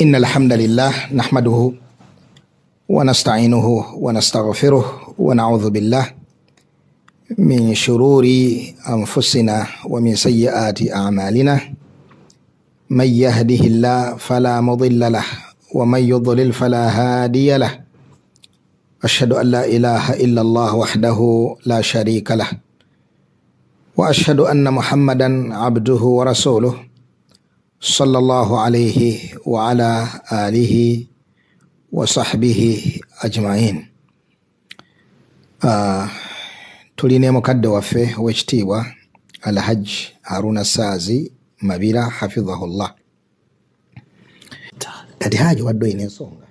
Inna alhamdulillah nahmaduhu wa nasta'inuhu wa nastaghfiruh wa na'udhu billah min shururi anfusina wa min sayyiati a'malina. Man yahdihillahu fala mudilla lah wa man yudlil fala hadiya lah. Ashhadu an la ilaha illallah wahdahu la sharika lah wa ashhadu anna Muhammadan abduhu wa rasuluh sallallahu alayhi wa ala alihi wa sahbihi ajma'in. Tulina mukadde waffe ow'ekitiibwa Alhaji Haruna Saazi Mabira hafidhahullah. Kati Haji, wadde olina ensonga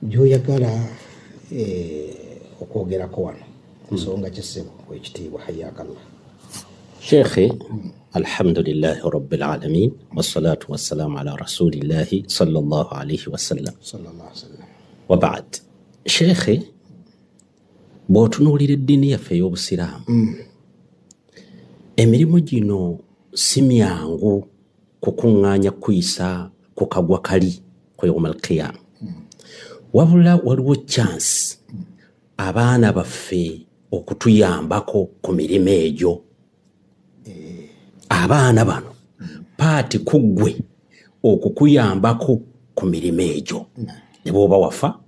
gy'oyagala okwogerako wano, ensonga kisebo ow'ekitiibwa, hayyakallah. Sheikhe, alhamdulillahi rabbil alamin wassalatu wassalamu ala rasulillahi sallallahu alayhi wasallam. Sallallahu alayhi wasallam. Wa ba'd. Sheikhe, bw'otunuulira eddiini yaffe ey'obusiraamu, emirimu gino si myangu kukuŋŋaanya kuyisa ku kagwa kali ku yawmal qiyama. Wabula waliwo chance abaana baffe okutuyambako ku mirimu egyo. Abaana bano paati kuggwe okukuyambako ku mirimu egyo. Ne bw'oba wafa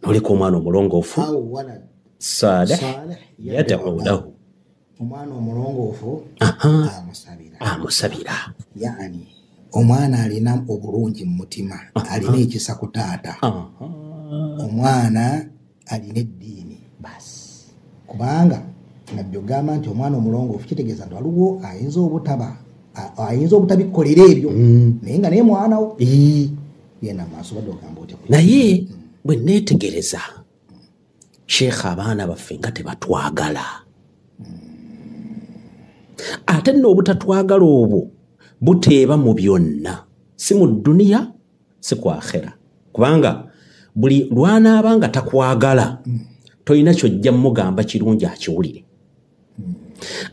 n'oleka omwana omulongoofu salih yad'u lahu, omwana omulongoofu amusabira. Amusabira. Yani omwana alina obulungi mu mutima, alina ekisa ku taata, omwana alina eddiini. Basi kubanga Nabbi ogamba nti omwana omulongoofu kitegeeza nti waliwo ayinza obutaba, ayinza obutabikolera ebyo, naye nga naye mwana wo yena maaso badde ogamba otya? Naye bwe neetegereza Sheikh, abaana baffe nga tebatwagala. Ate nno obutatwagala obwo buteeba mu byonna, si mu dduniya si ku akhera. Kubanga buli lwanaaba nga takwagala, tolina ky'ojja mugamba kirungi akiwulire.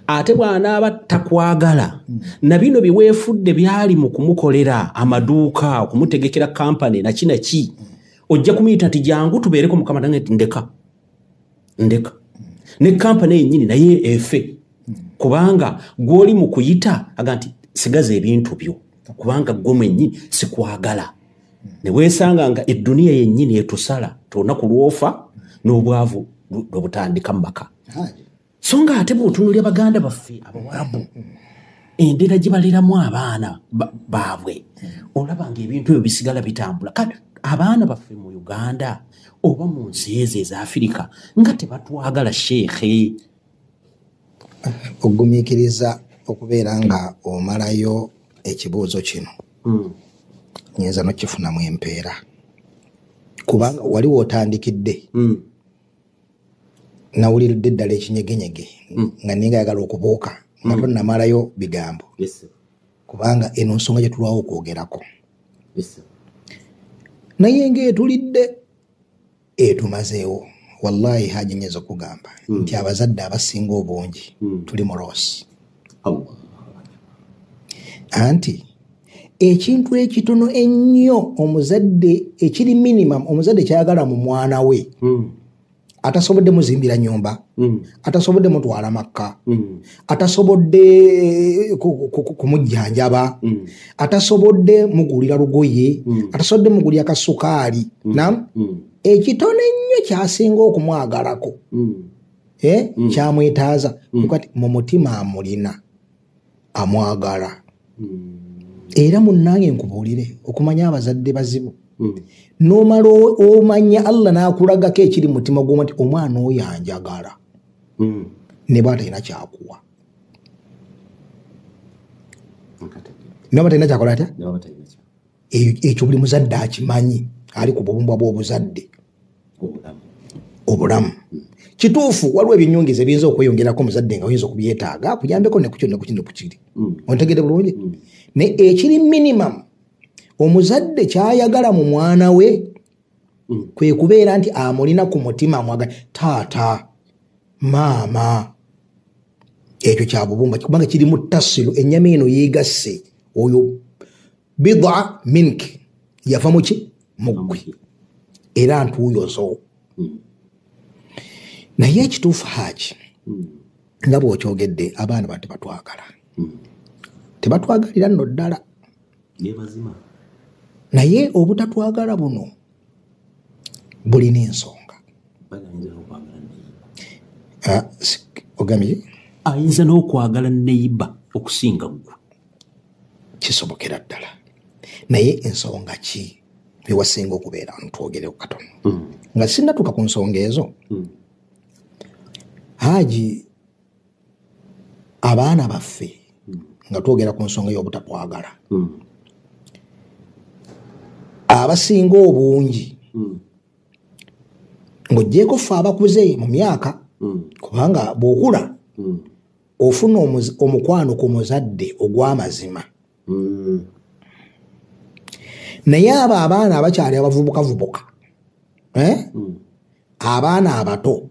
Ate bw'anaaba takwagala, na bino bye weefudde byali mu kumukolera amaduuka, okumutegekera kampani naki naki, ojja kumuyita nti jangu tubeereko mukama nange nti ndeka ndeka ne kampani yennyini naye efe, kubanga gw'oli mu kuyita aga nti sigaza ebintu byo, kubanga gwe mwennyini sikwagala. Ne weesanga nga edduniya yennyini etusala tolunaku lw'ofa n'obwavu lwebutandika mu maka. So nga ate bw'otunuulira baganda baffe Abawarabu, endera gye baleramu abaana baabwe, olaba ng'ebintu ebyo bisigala bitambula. Kati abaana baffe mu Uganda oba mu nsi ezo eza Afirika nga tebatwagala Sheikhe. Ogumiikiriza okubeera nga omalayo ekibuuzo kino, nyinza n'okifunamu empeera, kubanga waliwo otandikidde nawuliridde ddala ekinyegenyege nga ninga ayagala okubuuka nga tonnamalayo bigambo, kubanga eno nsonga gye tulwawo okwogerako, naye ng'etulidde etumazeewo. Wallahi Haji, nyinza okugamba nti abazadde abasinga obungi tuli mu loss. Anti ekintu ekitono ennyo omuzadde ekiri minimum omuzadde kyayagala mu mwana we, atasobodde muzimbira nyumba, atasobodde mutwala Makka, atasobodde kumujjanjaba, atasobodde mugulira lugoye, atasobodde mugulira kasukaali, nam ekitono ennyo kyasinga okumwagalako, kyamwetaaza kati mu mutima amulina amwagala. Era munnange nkubuulire, okumanya abazadde bazibu, n'omala omanya Allah n'akulagako ekiri mu mutima gw'omwana nti omwana oyo anjagala, ne bw'atalina kyakuwa, ne bw'atalina kyakola atya, ekyo buli muzadde akimanyi ali ku bubumbwa bw'obuzadde obulamu. Kituufu waliwo ebinyongeza ebiyinza okweyongerako omuzadde nga oyinza okubyetaaga akuyambeko ne kukyo ne kukino ne kukiri, ontegedde bulungi. Naye ekiri minimum omuzadde kyayagala mu mwana we kwe kubeera nti amulina ku mutima, amwagala, taata maama, ekyo kyabubumba kubanga kiri mu tasilu, ennyama eno yeegasse oyo bida mink. Yava muki? Muggwe. Era ntuuyozo. Naye ekituufu Haji, nga bw'okyogedde, abaana ba tebatwagala. Tebatwagalira nno ddala. Naye obutatwagala buno bulina ensonga. Ogambye? Ayinza n'okwagala neighbor okusinga ggwe. Kisobokera ddala. Naye ensonga ki ewasinga okubeera ntwogereko katono? Nga sinnatuuka ku nsonga ezo, Haji, abaana baffe nga twogera ku nsonga y'obutatwagala, abasinga obungi ng'oggyeko ffe abakuze mu myaka, kubanga bw'okula ofuna omukwano ku muzadde ogw'amazima. Naye abo abaana abakyali abavubukavubuka, abaana abato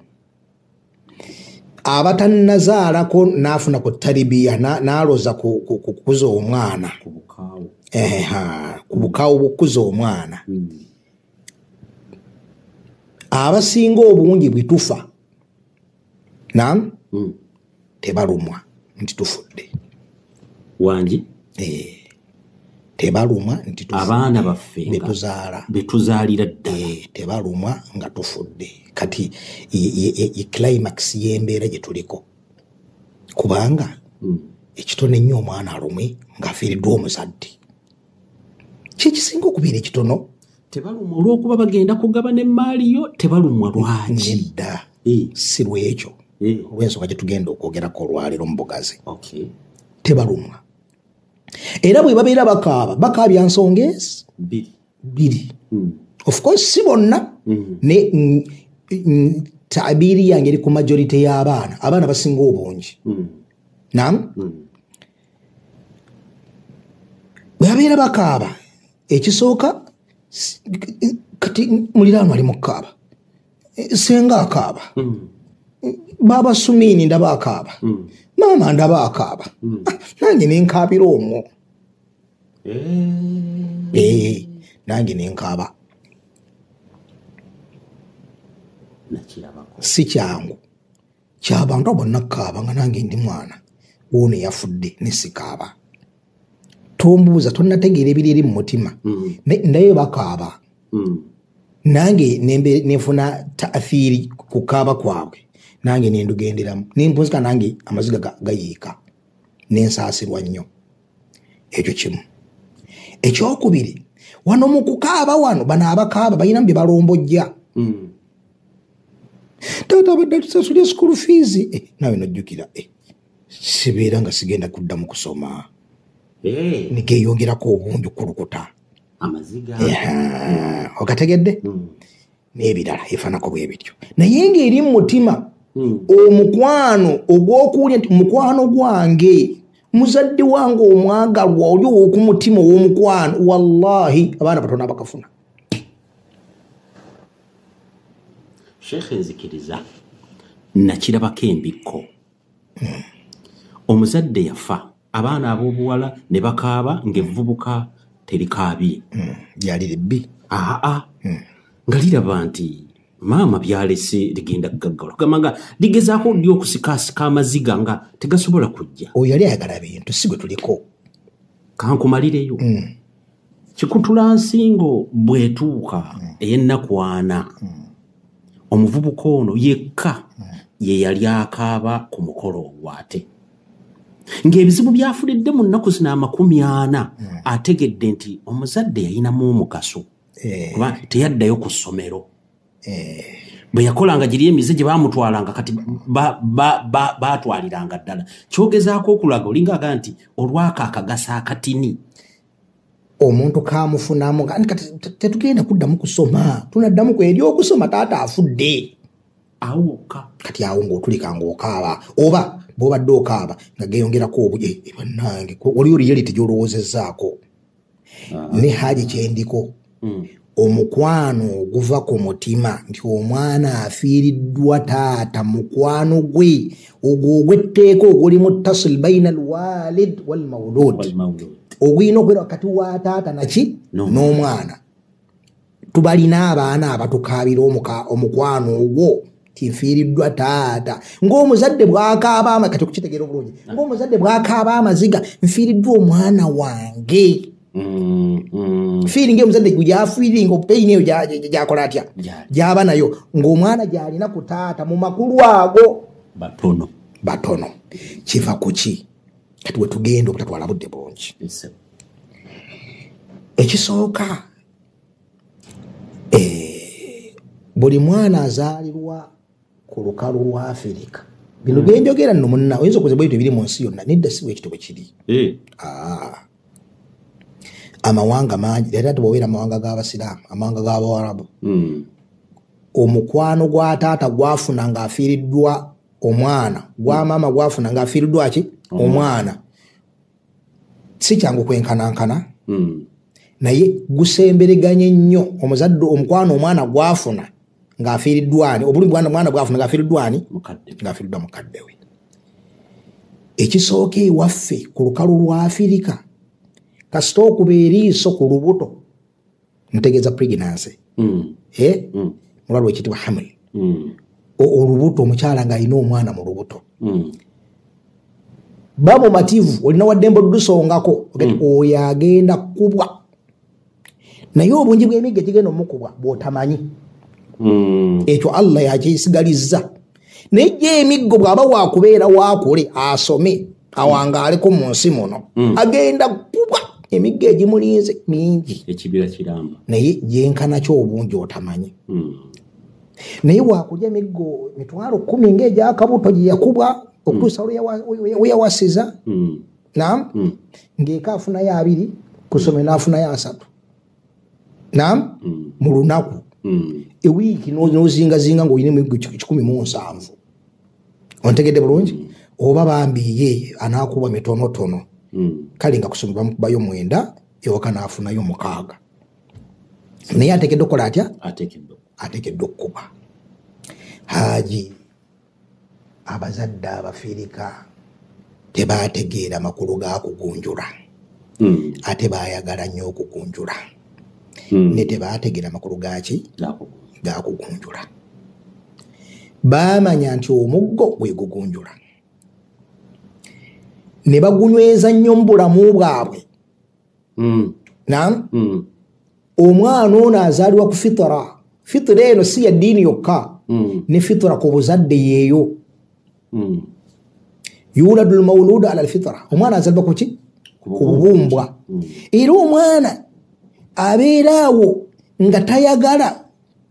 abatannazaalako n'afuna ku taribiya n'aloza ku kukuza omwana, ku bukaawo bw'okukuza omwana, abasinga obungi bwe tufa nam tebalumwa nti tufudde. Wangi? Tebalumwa nti tufudde. Abaana baffe betuzaala, betuzaalira ddala, tebalumwa nga tufudde. Kati ye climax y'embeera gye tuliko, kubanga ekitono ennyo omwana alumwe ng'afiiriddwa omuzadde, kyekisinga okubeera ekitono. Tebalumwa olw'okuba bagenda kugabana emmaali yo, tebalumwa lwaki? Nedda, si lwekyo, olw'ensonga gye tugenda okwogerako olwaleero mu bugazi. Tebalumwa. Era bwe babeera bakaaba, bakaabya nsonga ezi bbiri. Of course si bonna, ne tabiiri yange eri ku majority y'abaana, abaana basinga obungi. Nam? Bwe babeera bakaaba, ekisooka kati muliraanwa ali mu kukaaba, senga akaaba, baaba Sumiini ndaba akaaba, maama ndaba akaaba, nange nenkaabira omwo. Nange nenkaaba. Si kyangu kyabantu bonna kukaaba nga nange ndi mwana wono yafudde nesikaaba. Tombuuza, tonnategeera ebiri eri mu mutima, naye bakaaba, nange nenfuna taathiri kukaaba kwabwe, nange nendugenderamu nempunzika, nange amaziga gayiika, nensaasirwa nnyo. Ekyo kimu. Ekyokubiri, wano mu kukaaba wano bano abakaaba balinamu bye balombojja. Taata abadde atusasulira school fees, naawe nojjukira, sibeera nga sigenda kuddamu kusoma. Nigeyongerako obungi okulukuta amaziga. Okategedde? N'ebirala efaanako bwe bityo. Naye ng'eri mu mutima omukwano ogw'okuwulira nti mukwano gwange, muzadde wange omwagalwa, oli ow'oku mutima ow'omukwano, wallahi abaana batono abakafuna. Sheikh, nzikiriza nakirabako embikko. Omuzadde yafa, abaana ab'obuwala ne bakaaba ng'evvubuka terikaabye. Lyali libbi. Aa, nga liraba nti maama byalese ligenda kugaggawala, kugamba nga ligezaako ddi okusikaasika amaziga nga tegasobola kujja. Oyo yali ayagala bintu, si gwe tuliko. Kankumalireyo. Kikutula nsingo bw'etuuka ey'ennaku ana, omuvubuka ono yekka ye yali akaaba ku mukolo ogwo, ate ng'ebizibu byafulidde mu nnaku zino 40, ategedde nti omuzadde yalinamu omugaso, kuba teyaddayo ku ssomero. Bwe yakolanga giri emize gye baamutwalanga, kati baatwaliranga ddala. Kyogezaako okulaga olinga agamba nti olwako akagasa akatini omuntu kamufunamu, kati tetugenda kuddamu kusoma, tunaddamu ku eri okusoma, taata afudde. Awo wokka. Kati awo ng'otulika ng'okaaba, oba bw'obadde okaaba nga geeyongerako obuje, bannange, waliwo reality gy'olowoozezzaako. Ne Haji kyendiko, omukwano oguva ku mutima nti omwana afiiriddwa taata, mukwano gwe ogwo ogw'etteeka oguli muttasil baina alwalid walmawlud. Ogulina okubeera wakati wa taata naki n'omwana. Tubalina abaana abatukaabira omukwano ogwo tinfiiriddwa taata ng'omuzadde bw'akaaba, kati okukitegeera obulungi, ng'omuzadde bw'akaaba amaziga, nfiiriddwa omwana wange. Feeling omuzadde gyafiiringa pain eyo gyakola atya gyaba nayo ng'omwana gy'alina ku taata mu makulu ago batono batono. Kiva ku ki? Kati wetugenda obutatwala budde bungi. Ekisooka, buli mwana azaalirwa ku lukalu lwa Afirika, bino byenjogera nno munna oyinza okuza bwebyo biri mu nsi yonna, nedda si bwekito bwe kiri. Amawanga mangi, era tebwobeera amawanga g'Abasiraamu, amawanga g'Abawarabu, omukwano gwa taata gwafuna ng'afiiriddwa omwana, gwa maama gwafuna ng'afiiriddwa ki omwana, si kyangu kwenkanankana, naye gusembereganye nnyo. Omuzadde omukwano omwana gwafuna ng'afiiriddwa ani, obulumi omwana bwafuna ng'afiiriddwa ani, ng'afiiriddwa mukadde we. Ekisooka ewaffe ku lukalu lwa Afirika, kasita okuba eriiso ku lubuto, ntegeeza pregnancy, mulwalwa ekiyitibwa hamil, olubuto, omukyala ng'alina omwana mu lubuto, ba mumativu, olina waddembe oddusongako, oyo agenda kubwa, naye obungi bw'emigga egigenda omukubwa bw'otamanyi. Ekyo Allah yakisigalizza. Naye gye emiggo bw'aba wakubeera waakole asome awangaaleko mu nsi muno, agenda kubwa emiggo egimulinze mingi, ekibira kiramba, naye gyenkana kyo obungi otamanyi. Naye wakulya emiggo 10,000 ng'egyakabuto gye yakubwa okutuusa we yawasiza, nam ng'eka afunayo 2, ku ssomero n'afunayo 3, nam mu lunaku. Ewiiki n'ozingazinga ng'olina emiggo 170. Ontegedde bulungi? Oba bambi ye anaakuba mitonotono, kale nga kusoma bamukubayo 9, ewaka n'afunayo 6. Naye ateekeddwa okukola atya? Ateekeddwa okukuba. Haji, abazadde Abafirika tebategeera makulu ga kugunjula, ate baayagala nnyo okugunjula, ne tebategeera makulu gaki ga kugunjula. Baamanya nti omuggo gwe gugunjula, ne bagunyweza nnyo mu bulamu bwabwe. Naam, omwana ono azaalibwa ku fitra. Fitra eno si ya ddiini yokka, ne fitra ku buzadde yeeyo. Yuladu lmauludu ala lfitra, omwana azaalibwa ku ki? Ku bubumbwa. Era omwana abeera awo nga tayagala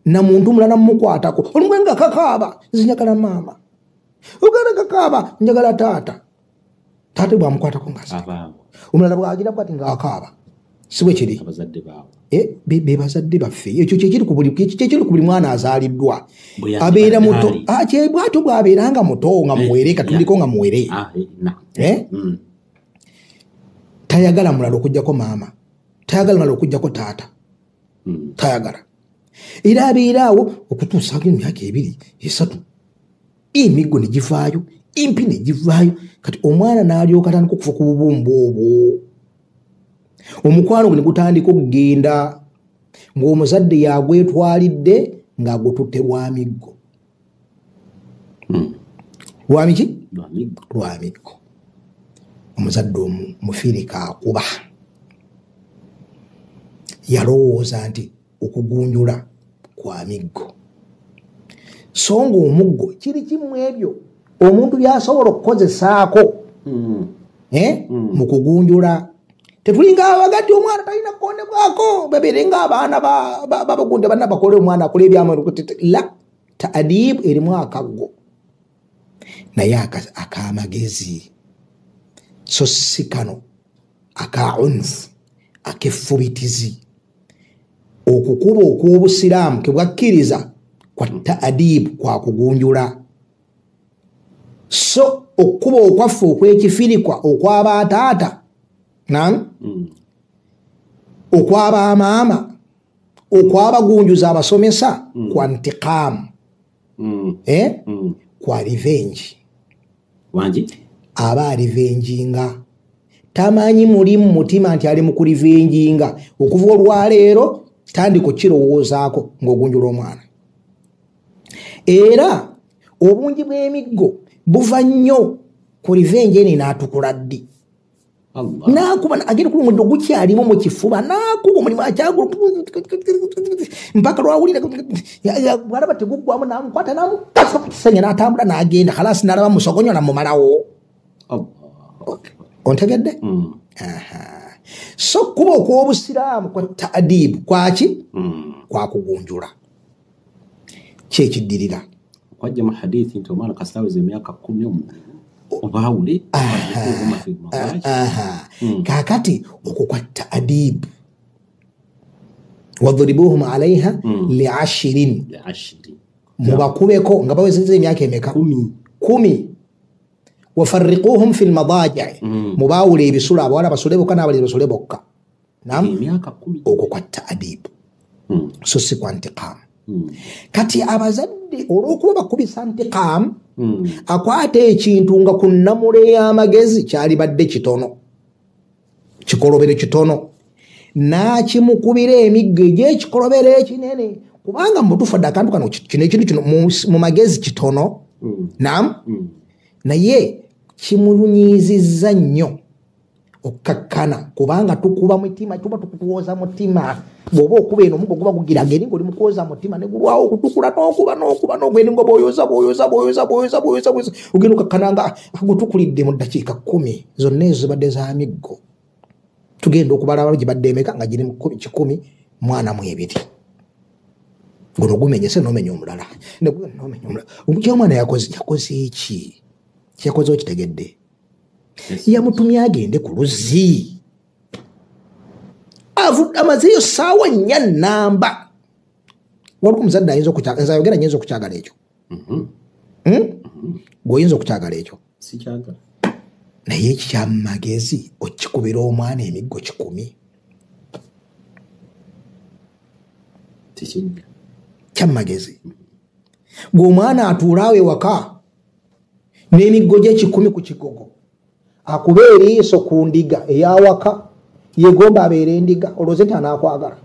na muntu mulala mumukwatako. Olumwe nga kakaaba, nze njagala maama, ogala kakaaba, njagala taata. Taata bw'amukwatako nga omulala bw'agira bw'ati ng'akaaba. Si bwe kiri? Be bazadde baffe. Ekyo kyekiri ku buli mwana azaaliddwa, abeera muto, bw'atyo bw'abeera nga muto, nga muwere, katuliko nga muwere, tayagala mulala okuggyako maama, tayagala mulala okuggyako taata, tayagala. Era abeera awo okutuusa emyaka 2, 3, emiggo ne givaayo, impi ne givaayo. Kati omwana n'alyoka atandika okufa ku bubumba obwo, omukwano gwe ne gutandika okugenda ng'omuzadde yagwetwalidde ng'agututte lwa miggo. Lwa miki? Lwa miggo. Omuzadde Omufirika akuba yalowooza nti okugunjula kwa miggo, so ng'omuggo kiri kimu ebyo omuntu by'asobola okukozesaako mu kugunjula. Tetulinga abagati omwana talina kukondebwako, babeere ng'abaana babagunde banna bakole omwana akole ebyamwe. La taadibu erimu akaggo, naye ak'amagezi, so si kano aka unfu ak'effubitizi. Okukuba okw'obusiraamu ke bwakkiriza kwa taadibu, kwa kugunjula. So okukuba okwaffe okw'ekifirikwa okw'abaataata, nam okw'abamaama, okwabagunjuza abasomesa, kwa ntiqaamu, kwa revenge. Aba arivenjinga, Tamanyi muli mu mutima nti ali mu kurivenjinga. Okuva olwaleero tandika okukirowoozaako ng'ogunjula omwana. Era obungi bw'emiggo buva nnyo ku revenge eno n'atukula ddi. N'akuba agenda kuba omuliro gukyalimu mu kifuba, n'akuba omulimu akyagula mpaka lwawulira bw'alaba teguggwamu n'amukwata n'amukasa ku kisenge n'atambula n'agenda khalasi n'alaba musogonyo n'amumalawo. Ontegedde? So kuba okw'obusiraamu kwa taadibu kwaki? Kwa kugunjula. Ki ekiddirira? Kwajja mu hadithi nti omwana kasita aweza emyaka 10 obaawule. Kaakati okwo kwa taadibu. Wadribuhum alaiha liashirin, mubakubeko nga bawezezza emyaka emeka? 10. Wafarriquhum fi lmadaji, mubaawule ebisulo, abawala basule bokka n'abalenzi basule bokka. Okwo kwa taadibu, so si kwa ntiqaamu. Kati abazadde olw'okuba bakubisa ntiqaamu, akwata ekintu nga ku nnamula ey'amagezi kyalibadde kitono, kikolobero kitono, n'akimukubira emiggo egy'ekikolobero ekinene, kubanga mu butuufu dde akantu kano kino ekintu kino mu magezi kitono, nam naye kimulunyiizizza nnyo okkakkana, kubanga tukuba mutima, tuba tukuwoza mutima. Bw'oba okuba eno omuggo guba gugira ngeri ng'oli mu kwoza mutima ne gulwawo okutukula n'okuba n'okuba n'okuba eri nga bw'oyoza bw'oyoza bw'oyoza bw'oyoza bw'oyoza bw'oyoza ogenda okakkana nga gutukulidde mu ddakiika 10 zonna ezo zibadde za miggo. Tugenda okubala gibadde emeka nga giri mu 142. Guno gumenyese n'omenya omulala, n'omenya omulala. Omwana yakoze eki? Kyakoze okitegedde? Yamutumye agende ku luzzi. Amazeeyo ssaawa 4 namba. Waliwo omuzadde ayinza okukyagala, nze ayogera nnyinza okukyagala ekyo. Gw'oyinza okukyagala ekyo? Sikyagala. Naye ekyamagezi okikubira omwana emiggo 100. Tekijja. Kyamagezi. Gw'omwana atuula awo ewaka n'emiggo gye 100 ku kigogo, akuba eriiso ku ndiga ey'awaka, yegomba abeere endiga, olowooze nti anaakwagala.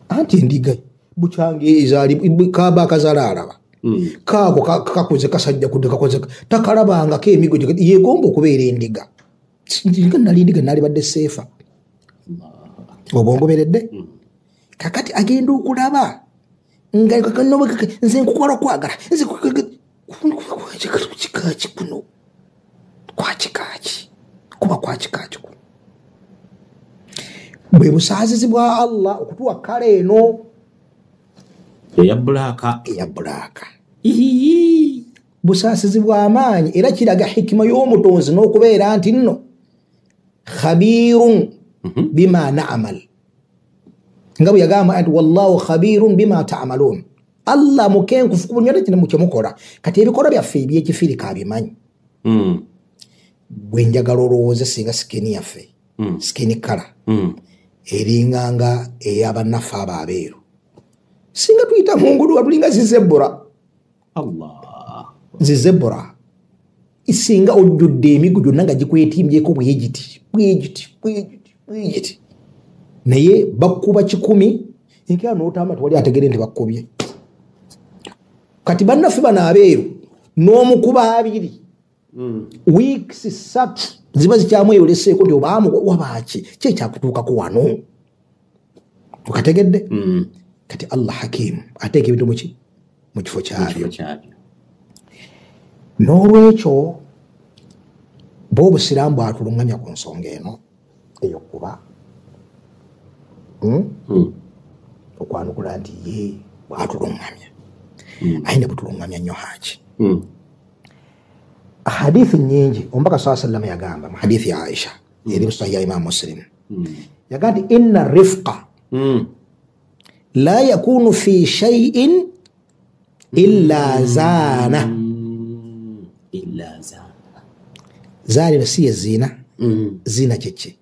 Anti endiga bukyange ezaali kaba akazaala alaba. Kaako kakuze kasajja kudde kakoze takalabangako emiggo yegomba okubeera endiga. Ndiga nali ndiga nalibadde seefa. Oba ongoberedde? Kakati agenda okulaba nga nze nkukwala okwagala, nze kikaaki kuno kwakikaaki kuba kwakikaaki kuno. Bwe busaazizi bwa Allah okutuwa kale eno eya bulaaka, eya bulaaka. Busaasizi bw'amaanyi era kiraga hikima y'omutonzi n'okubeera nti nno khabirun bima na'mal, nga bwe yagamba nti wallahu khabirun bima ta'malun. Allah mukenkufu ku buli kino kye mukola. Kati ebikolwa byaffe ebyekifirika abimanyi. Bwe njagala olowooze singa sikini yaffe, sikini kala eringa nga ey'abannaffe abo abeeru, singa tuyita mu ngudu watulinga zizebura. Zizebura singa ojjudde emiggo gyonna nga gikwetimbyeko bwegiti bwegiti bwegiti bwegiti, naye bakkuba 100 enkya n'otamba tewali ategere nti bakkubye. Kati bannaffe bano abeeru n'omukuba 2 weeks 3 ziba zikyamweyoleseeko nti obaamu wabaaki ki ekyakutuukako wano, okategedde? Kati Allah hakimu ateeka ebintu muki mu kifo kyabyo. N'olwekyo bo obusiraamu bwatuluŋŋamya ku nsonga eno ey'okuba okwanukula nti ye bwatuluŋŋamya, aye ne butuluŋŋamya nnyo haaki. Hadithi nnyingi omubaka sallallahu alaihi wasallam yagamba mu hadithi ya Aisha eri mu Sahih ya Imam Muslim, yagamba nti inna rifqa la yakunu fi shay'in illa zana. Illa zana. Zana si ye zina. Zina kyeki?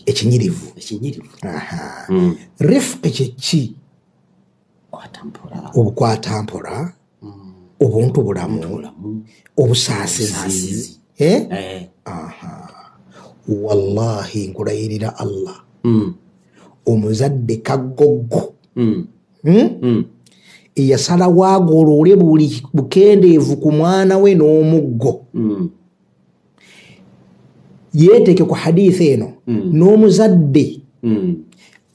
Ekinyirivu. Rifqi kyeki? Obukwata mpola, obuntu bulamu, obusaasizi. Wallahi nkulayirira Allah, omuzadde kaggoggo eyasalawo agolole buli bukendeevu ku mwana we n'omuggo, yeeteeke ku hadithi eno n'omuzadde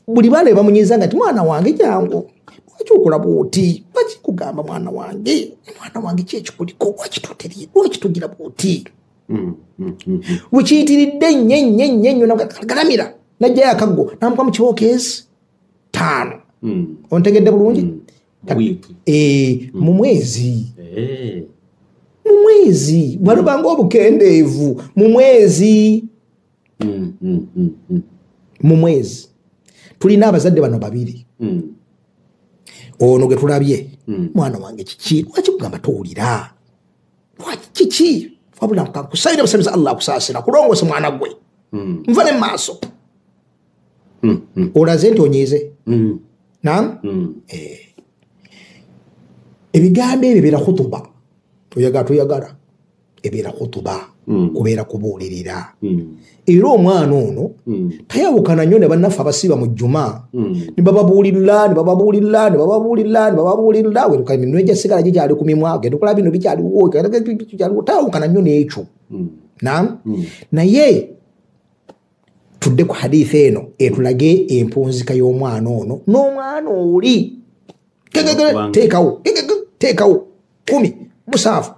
buli baana bamunyiza nga ti mwana wange jangu, lwaki okola bw'oti, lwaki kugamba mwana wange ki ekikuliko, lwaki toteriye, lwaki togira bw'oti, wekiyitiridde nnyo nnyo nnyo nnyo, galamira najjayo akaggo namuka mu kibookezi 5. Ontegedde bulungi? Mu mwezi, mu mwezi bwalubanga obukendeevu mu mwezi, mu mwezi. Tulina abazadde bano babiri, ono gwe tulabye, mwana wange kiki, lwaki kugamba towulira, lwaki kiki, wabula nkusabira busabiza Allah akusaasira kulongoose mwana gwe, nva ne maaso, olaze nti onyiize. Naam, ebigambo ebyo ebeera khutuba, toyagala toyagala, ebeera khutuba, kubeera kubuulirira. Era omwana ono tayawukana nnyo ne bannaffe abasiiba mu Juma, ne bababuulirira ne bababuulirira ne bababuulirira ne bababuulirira, weruka eminwe gya sigala gikyali ku mimwa, genda okulaba bino bikyaliwo, bikyaliwo, tayawukana nnyo n'ekyo. Naam, naye tudde ku hadithi eno etulage empunzika y'omwana ono n'omwana oli. Teekawo teekawo 10 7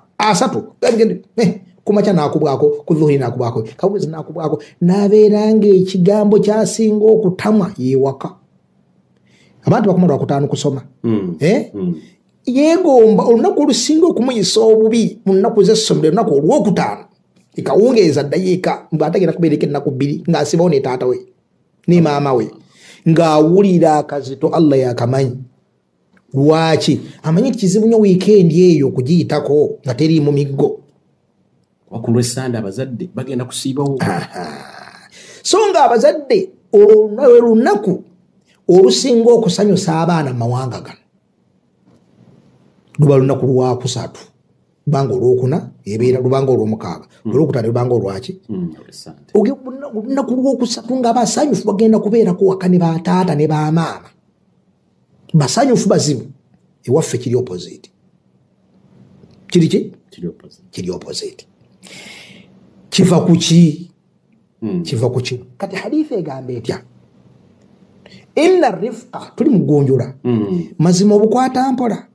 3 kumakya n'akubwako, ku dhuhuri n'akubwako, kawuzi n'akubwako, n'abeera ng'ekigambo kyasinga okutamwa yewaka. Abantu bakoma lwakutaano kusoma, yeegomba olunaku olusinga okumuyisa obubi mu nnaku z'essomero, olunaku olwokutaano ekawungeeza ddayo eka, mbw'atagenda kubeereko ennaku 2 ng'asibawo ne taata we ne maama we, ng'awulira akazito Allah yakamanyi. Lwaki? Amanyi kizibu nnyo wiikendi eyo okugiyitako nga teriimu miggo. Ku lw'essande abazadde bagenda kusiibawo. So nga abazadde olwo lunaku olusinga okusanyusa abaana mu mawanga gano luba lunaku lwakusatu, lubanga olwokuna ebeera lubanga olwomukaaga, olwokutaano lubanga olwaki, olunaku lwokusatu nga basanyufu bagenda kubeerako waka ne bataata ne bamaama, basanyufu bazibu. Ewaffe kiri opposite. Kiri ki? Kiri opposite. Kiva ku ki? Kiva ku ki? Kati hadithi egamba etya? Inna rifqa, tuli mu gonjola, mazima obukwata mpola,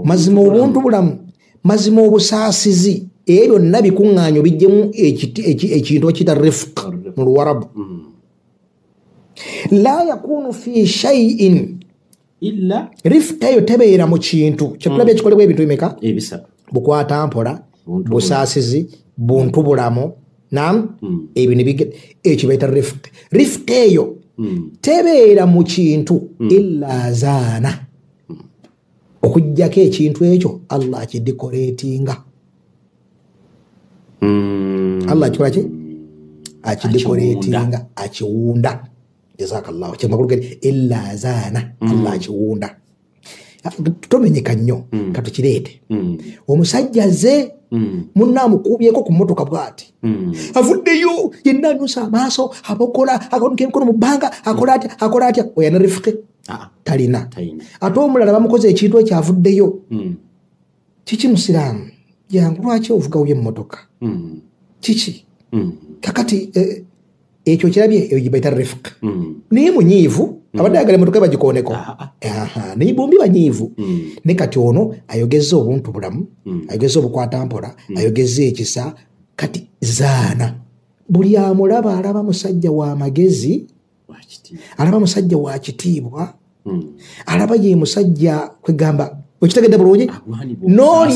mazima obuntu bulamu, mazima obusaasizi, ebyo byonna bikuŋŋaanyo bijjemu ekintu bakiyita rifq mu Luwarabu. La yakunu fi shay'in illa, rifq eyo tebeera mu kintu kyetulabye ekikolebwa ebintu bimeka? Ebisatu. Bukwata mpola, busaasizi, buntu bulamu, nam ebyo ekyo bayita rifq. Rifq eyo tebeera mu kintu illa zaana, okuggyako ekintu ekyo Allah akidikoreetinga. Allah akikola ki? Akidikoreetinga, akiwunda. Jazakallahu. Kyemakulu geri illa zaana, Allah akiwunda. Tomenyeka nnyo, katukireete. Omusajja ze munna amukubyeko ku mmotoka bw'ati, avuddeyo yenna anyusa amaaso, abokola, akawanika emikono mu bbanga, akola atya, akola atya, oyo ne rifqi talina. Ate omulala bamukoze ekintu ekyo avuddeyo, kiki musiraamu jangu, lwaki ovugawo emmotoka, kiki kakati ekyo kirabye, eyo gye bayita rifqi. Naye munyiivu, abadde ayagala emmotoka bagikoneko, naye bombi banyiivu. Ne kati ono ayogezza obuntu bulamu, ayogezza obukwata mpola, ayogezza ekisa. Kati zaana buli amulaba alaba musajja wa magezi, alaba musajja wa kitiibwa, alaba ye musajja kwegamba okitegedde bulungi noli,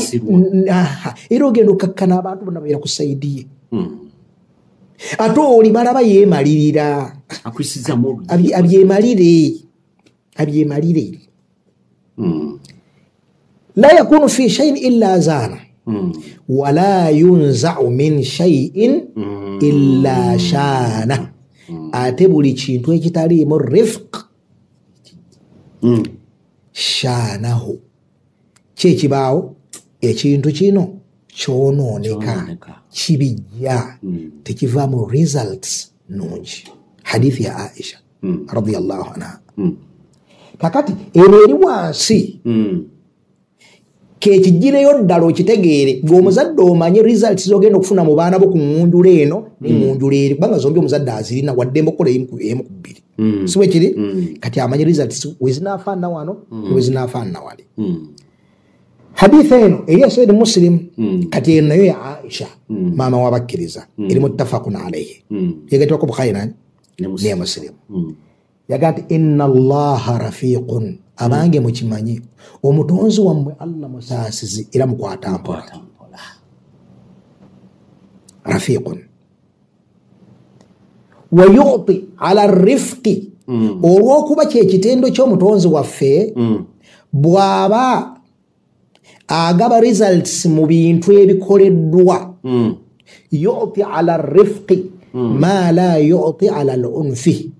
era ogenda okkakkana abantu bonna babeera ku sayidi ye. Ate oli balaba yeemalirira, abyemalire, abyemalire. La yakunu fi shay'in illa zaana wala yunza'u min shay'in illa shaana. Ate buli kintu ekitaliimu rifq shaanahu, ki ekibaawo? Ekintu kino kyonooneka, kibijja, tekivaamu results Nungi. Hadithi ya Aisha radhiyallahu anha. Kakati eno eri wansi kekigireyo ddala okitegeere ng'omuzadde omanye results z'ogenda okufuna mu baana bo ku ŋŋunjula eno n'eŋŋunjula eri, kubanga zombi omuzadde azirina waddembe okukola emu ku bbiri. Si bwe kiri? Kati amanye results we zinaafaanana wano we zinaafaanana wali. Hadithi eno eri ya Sayyid Muslim. Kati eno nayo ya Aisha maama w'abakkiriza, eri muttafaqun alayhi, yegattibwako Bukhari nani ne Muslim. Yaga nti inna Allaha rafiqun, abange mukimanye omutonzi wammwe Allah musaasizi era mukwata mpola. Rafiqun wa yu'ti ala rifqi, olw'okuba kyekitendo ky'omutonzi waffe bw'aba agaba results mu bintu ebikoleddwa, yu'ti ala rifqi ma la yu'ti ala al-unfi,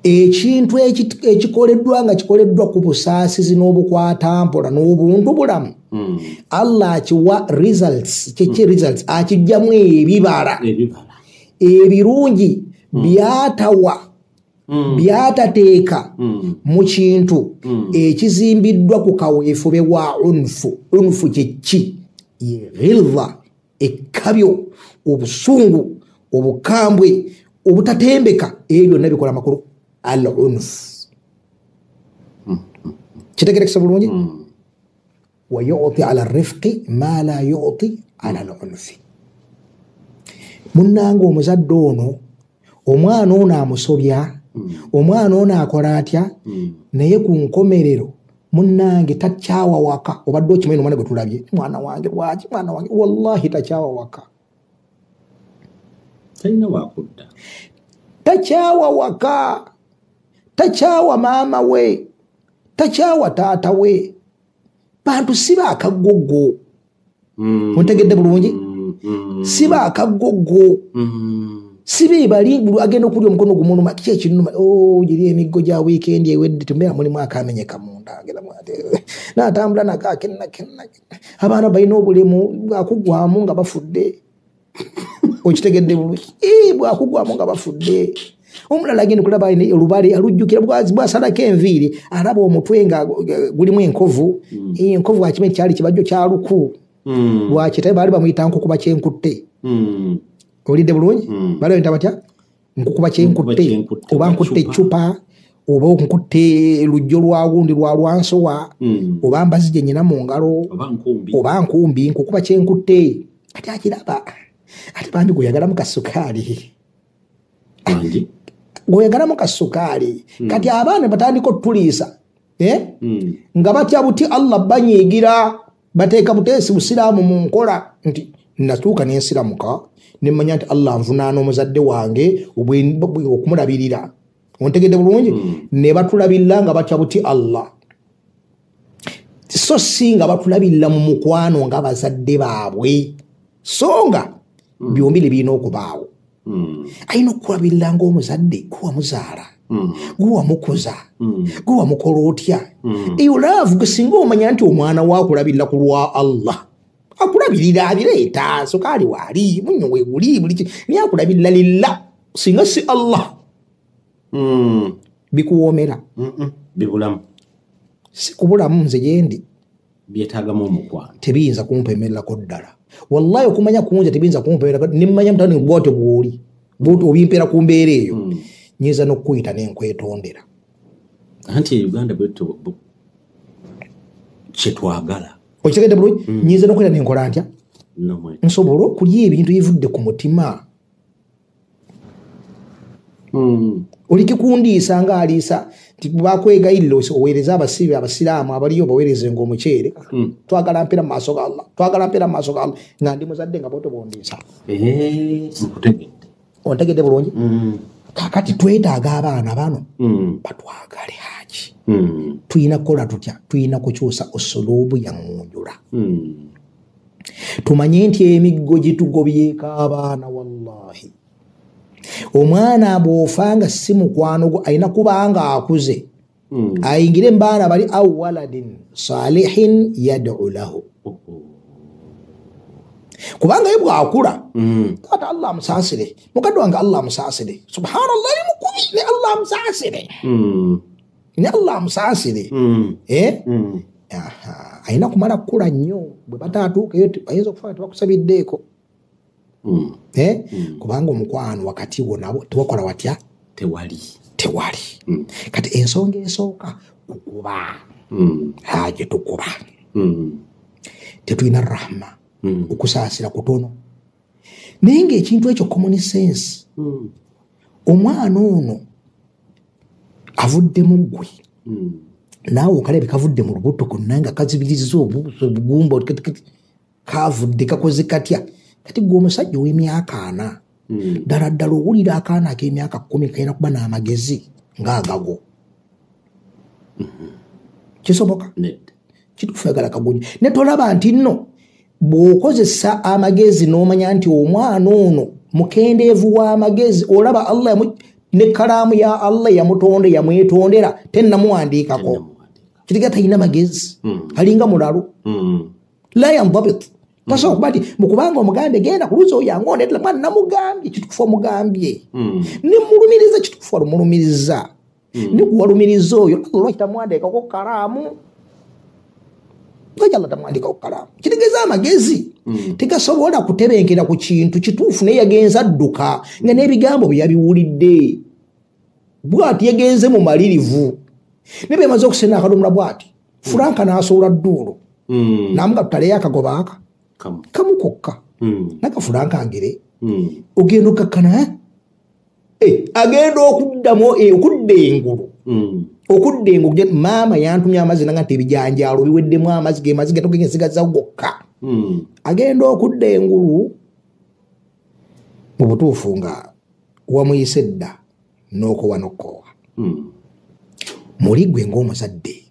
ekintu ekikoleddwa nga kikoleddwa ku busaasizi n'obukwatampola n'obuntu bulamu, Allah akiwa results. Kyeki results? Akijjamu ebibala ebirungi byatawa byatateeka mu kintu ekizimbiddwa ku kaweefube wa unfu. Unfu kyeki? Ye ghilza, ekkabyo, obusungu, obukambwe, obutatembeka, ebyo byonna bikola amakulu al-unf. Kitegerekesa bulungi? Wa yu'ti ala rifqi ma la yu'ti ala al-unfi. Munnange omuzadde ono, omwana ono amusobya, omwana ono akola atya, naye ku nkomerero munnange takyawa waka. Obadde okimanyi omwana gwe tulabye, mwana wange lwaki, mwana wange, wallahi takyawa waka, talina wakudda, takyawa waka, takyawa maama we, takyawa taata we. Bantu si baakagoggo. Ontegedde bulungi? Si baakagoggo, si be bali agenda okulya omukono gumunuma, kiki ekinuma, giri emiggo gya wiikendi ewedde tumbeera mulimu akamenyeka munda, n'atambula nako akennakenna. Abaana balina obulemu bwakugwamu nga bafudde. Okitegedde bulungi? Bwakugwamu nga bafudde. Omulala agenda okulaba olubale alujjukira bwasalako enviiri, alaba omutwe nga gulimu enkovu, enkovu akimanyi kyali kibajjo kya luku, lwaki baali bamuyita nkukuba kyenkutte. Olidde bulungi? Baali bayita batya? Nkukuba kyenkutte, oba nkutte eccupa, oba nkutte lujjo lwa gundi lwa lwansowa, oba mbazi gye nnyina mu ngalo, oba nkumbi, nkukuba kyenkutte. Kati akiraba ate bambi gweyagalamu kasukaali, gweyagalamu kasukaali. Kati abaana batandika otuliisa nga batya buti Allah banyiigira, bateeka buteesi busiraamu mu nkola nti natuuka n'ensiramuka nemmanya nti Allah nvunaana omuzadde wange okumulabirira. Ontegedde bulungi? Ne batulabirira nga batya buti Allah, so si nga batulabirira mu mukwano nga bazadde baabwe, so nga byombi birina okubaawo. Alina okukulabirira ng'omuzadde gwe wamuzaala, gwe wamukuza, gwe wamukola otya. Eyo laavu gwe singa omanya nti omwana we akulabirira ku lwa Allah, akulabirira abireeta, sukaali waali, munnyo weeguli, buli ki, naye akulabirira lilla, singa si Allah bikuwoomera. Bibulamu. Si kubulamu nze gye ndi. Byetaagamu omukwano. Tebiyinza kumpemererako ddala. Wallahi okumanya kunze tebiyinza kumpemererako, nemmanya mutani bw'otyo bw'oli, bw'otyo obimpeera ku mbeera eyo, nyinza n'okukuyita n'enkwetondera. Anti e Uganda bwetyo kye twagala. Okitegedde bulungi? Nyinza n'okuyita n'enkola ntya? Nsobola okulya ebintu ebivudde ku mutima. Olikikundiisa ng'aliisa nti bakwegayirira oweereze abasibe abasiraamu abaliyo baweereze ng'omuceere. Twagala mpeera mu maaso ga Allah, twagala mpeera mu maaso ga Allah, nga ndi muzadde nga bw'otyo bw'ondiisa. Ontegedde bulungi? Kaakati twetaaga abaana bano batwagale Haji. Tulina kukola tutya? Tulina kukyusa osulubu ya ŋŋunjula. Tumanye nti emiggo gitugobyeko abaana wallahi. Omwana bw'ofanga si mukwano gwo alina kubanga akuze, ayingire mu baana bali aw waladin salihin yad'u lahu. Kubanga ye bw'akula taata Allah amusaasire, mukadde wange Allah amusaasire, subhanallah mukubi ne Allah amusaasire, ne Allah amusaasire. Alina kumala kukula nnyo, bwe bataatuukeyo bayinza okufa tebakusabiddeeko. Kubanga omukwano wakati wo nabo tewakola watya, tewali. Kati ensonga esooka kukuba, haje tukuba, tetulina rahma, okusaasira kutono. Naye ng'ekintu ekyo common sense, omwana ono avudde mu ggwe, naawe okalabye kavudde mu lubuto konna nga kazibiriza obugumba, kavudde kakoze katya. Kati gwe omusajja ow'emyaka 40, ddala ddala owulira akaana ak'emyaka 10 kalina kuba n'amagezi ng'agago. Kisoboka? Kituufu yagala kagunye. Ne tolaba nti nno bw'okozesa amagezi n'omanya nti omwana ono mukendeevu w'amagezi, olaba Allah ne kalaamu ya Allah yamutonde yamwetondera tennamuwandiikako, kiriga talina magezi, alinga mulalu, la yandabit. Tasobola kuba nti mukubanga omugambye genda ku luzzi oyange ondeetera mwana, namugambye kituufu omugambye, ne mulumiriza kituufu alumulumiriza, ne kuwalumiriza oyo Allah lwaki tamuwandiikako kalaamu, lwaki Allah tamuwandiikako kalaamu. Kitegeeza amagezi tegasobola kutebenkera ku kintu kituufu, naye yagenze adduka nga n'ebigambo bye yabiwulidde bw'ati, yagenze mu malirivu, ne bwe yamaze okusena akadomola bw'ati, Franka n'asoola dduulo n'amuga tutaleyo akagoba aka kamu kokka, naka Franka ngere ogenda okkakkana, agenda okuddamu okudda engulu, okudda engulu. Maama yantumye amazzi nanga nti ebijanjaalo biweddemu amazzi ge mazzi gatogenga nsigaza gokka. Agenda okudda engulu mu butuufu nga wamuyise dda n'okowa n'okkoowa. Muli ggwe ng'omuzadde,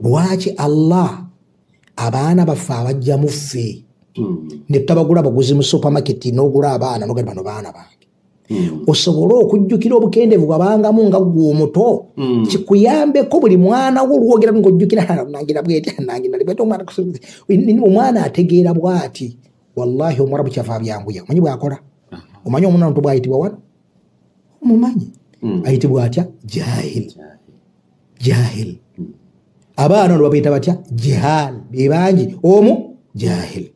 lwaki Allah abaana baffe abajja mu ffe ne tutabagula baguzi mu supermarket n'ogula abaana n'ogamba bano baana bange, osobole okujjukira obukendeevu bwabangamu nga ggwe omuto, kikuyambeko buli mwana wo olwogera ng'ojjukira nangira bweti nangira bweti, omwana ategeera bw'ati. Wallahi omuwarabu kyava abyanguya, omanyi bw'akola, omanyi omwana omuto bw'ayitibwa wano, omumanyi ayitibwa atya? Jahil. Jahil. Abaana olwo babayita batya? Jihal. Be bangi omu jahil.